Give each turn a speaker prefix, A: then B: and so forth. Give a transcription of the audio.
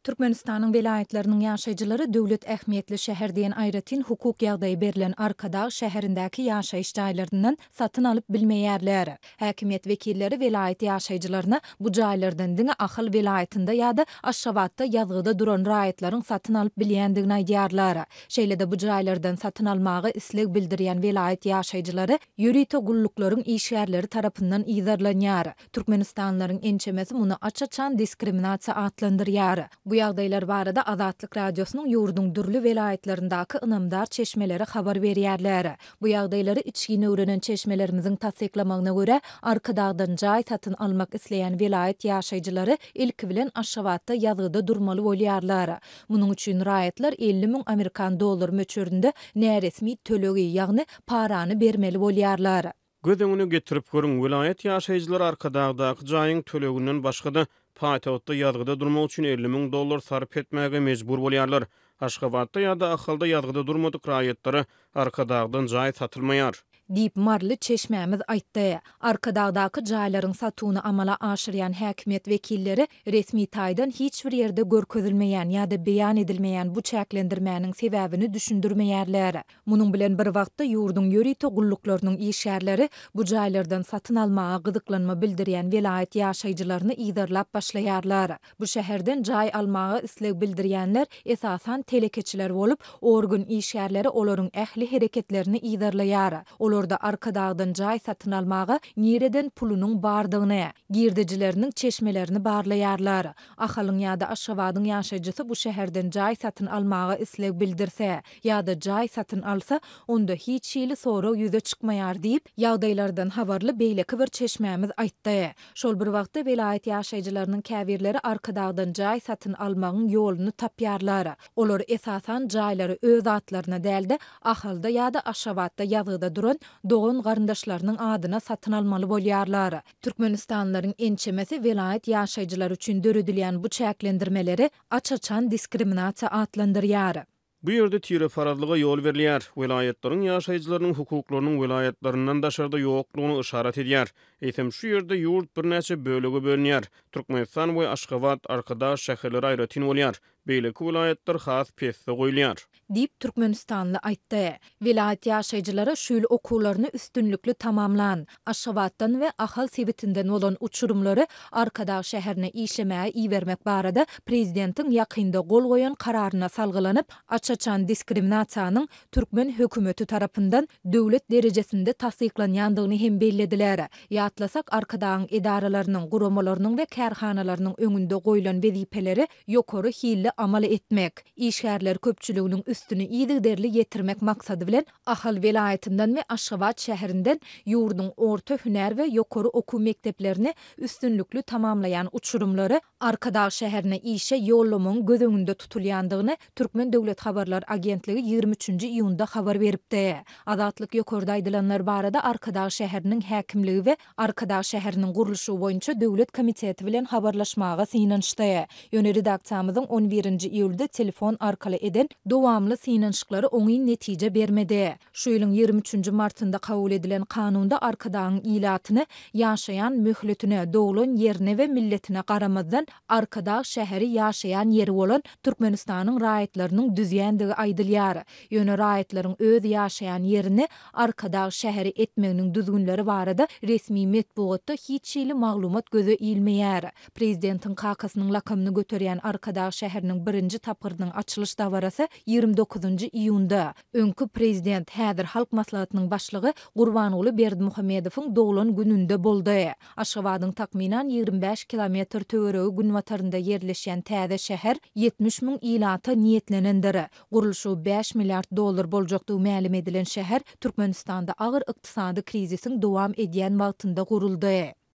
A: Türkmenistanyň welaýatlarynyň ýaşaýjylary döwlet ähmiýetli şäher diýen aýratyn hukuk ýagdaýy berlen Arkadag şäherindäki ýaşaýyş jaýlaryndan satyn alyp bilmeýärler. Häkimiýet wekilleri welaýat ýaşaýjylaryna bu jaýlardan diňe Ahal welaýatynda ýa-da Aşgabatda ýazgyda duran raýatlaryň satyn alyp bilýändigini aýdýarlar. Şeýle-de bu jaýlardan satyn almaga isleg bildirýän welaýat ýaşaýjylary ýörite gulluklaryň işgärleri tarapyndan yzarlanýar. Türkmenistanlylaryň ençemesi muny aç-açan diskriminasiýa atlandyrýar. Bu ýagdaýlar barada Azatlyk Radiosynyň ýurduň dürli welaýatlaryndaky ynamdar çeşmeleri habar berýärler. Bu ýagdaýlary içgin öwrenen çeşmelerimiziň tassyklamagyna görä, Arkadagdan jaý satyn almak isleýän welaýat ýaşaýjylary ilki bilen Aşgabatda ýazgyda durmaly bolýarlar. Munuň üçin raýatlar 50 müň amerikan dollary möçberinde näresmi tölegi, ýagny parany bermeli bolýarlar.
B: Göz öňüne getirip görüň, welaýat ýaşaýjylary Arkadagdaky jaýyň töleginden başga-da, paýtagtda ýazgyda durmak üçin 50 müň dollar sarp etmäge mejbur bolýarlar. Aşgabatda ýa-da Ahalda ýazgyda durmadyk raýatlara Arkadagdan jaý satylmaýar.
A: Diýip, maryly çeşmämiz aýtdy. Arkadagdaky jaýlaryň satuwyny amala aşyrýan häkimiýet wekilleri resmi taýdan hiç bir ýerde görkezilmeýän ýa-da beýan edilmeýän bu çäklendirmäniň sebäbini düşündirmeýärler. Munuň bilen bir wagtda, ýurduň ýörite gulluklarynyň işgärleri bu jaýlardan satyn almaga gyzyklanma bildirýän welaýat ýaşaýjylaryny yzarlap başlaýarlar. Bu şäherden jaý almaga isleg bildirýänler esasan telekeçiler bolup, organ işgärleri olaryň ähli hereketlerini yzarlaýar. Olarda Arkadagdan jaý satyn almaga nireden pulunyň bardygyny, girdejileriniň çeşmelerini barlaýarlar. Ahalyň ýa-da Aşgabadyň ýaşaýjysy bu şäherden jaý satyn almaga isleg bildirse, ýa-da jaý satyn alsa, onda hiç hili sorag ýüze çykmaýar diýip, ýagdaýlardan habarly beýleki bir çeşmämiz aýtdy. Şol bir wagtda, welaýat ýaşaýjylarynyň käbirleri Arkadagdan jaý satyn almagyň ýoluny tapýarlar. Olar, esasan, jaýlary öz atlaryna däl-de, Ahalda ýa-da Aşgabatda ýazgyda duran dogan-garyndaşlarynyň adyna satyn almaly bolýarlar. Türkmenistanlylaryň ençemesi welaýat ýaşaýjylary üçin döredilýän bu çäklendirmeleri aç-açan diskriminasiýa atlandyrýar.
B: Bu ýerde tireparazlyga ýol berilýär, welaýatlaryň ýaşaýjylarynyň hukuklarynyň welaýatlaryndan daşarda ýoklugyny yşarat edýär. Eýsem, şu ýerde ýurt birnäçe bölege bölünýär. Türkmenistan we Aşgabat, Arkadag şäherleri aýratyn bolýar. Beýleki welaýatlar has pesde goýulýar.
A: Diýip, türkmenistanly aýtdy. Welaýat ýaşaýjylary şu ýyl okuwlaryny üstünlikli tamamlan, Aşgabatdan we Ahal sebitinden bolan uçurymlary Arkadag şäherine işlemäge ibermek barada prezidentiň ýakynda gol goýan kararyna salgylanyp, aç-açan diskriminasiýanyň türkmen hökümeti tarapyndan döwlet derejesinde tassyklanýandygyny hem bellediler. Ýatlasak, Arkadagyň edaralarynyň, guramalarynyň we kärhanalarynyň öňünde goýlan wezipeleri ýokary hilli amal etmek, işgärler köpçüliginiň üstüni yzygiderli ýetirmek maksady bilen, Ahal welaýatyndan we Aşgabat şäherinden ýurduň orta hünär we ýokary okuw mekdeplerini üstünlikli tamamlaýan uçurymlary Arkadag şäherine işe ýollamagyň göz öňünde tutulýandygyny Türkmen döwlet habarlar agentligi 23-nji iýunda habar beripdi. Azatlyk ýokarda aýdylanlar barada Arkadag şäheriniň häkimligi we Arkadag şäheriniň gurluşygy boýunça döwlet komiteti bilen habarlaşmaga synanyşdy. Ýöne redaksiýamyzyň on birinji iýulda telefon arkaly eden dowamly synanyşyklary oňyn netije bermedi. Şu ýylyň 23-nji martynda kabul edilen kanunda Arkadagyň ilatyny ýaşaýan möhletine, doglan ýerine we milletine garamazdan Arkadag şäheri ýaşaýan ýeri bolan Türkmenistanyň raýatlarynyň düzýändigi aýdylýar. Ýöne raýatlaryň öz ýaşaýan ýerini Arkadag şäheri etmeginiň düzgünleri barada resmi metbugatda hiç hili maglumat göze ilmeýär. Prezidentiň kakasynyň lakamyny göterýän Arkadag şäheriniň birinji tapgyrynyň açylyş dabarasy 29-njy iýunda, öňki prezident, häzir Halk Maslahatynyň başlygy Gurbanguly Berdimuhamedowyň doglan gününde boldy. Aşgabadyň takmynan 25 kilometr töweregi günbatarynda ýerleşýän täze şäher 70 müň ilata niýetlenendir. Gurluşygy bäş milliard dollar boljakdygy mälim edilen şäher Türkmenistanda agyr ykdysady krizisiň dowam edýän wagtynda guruldy.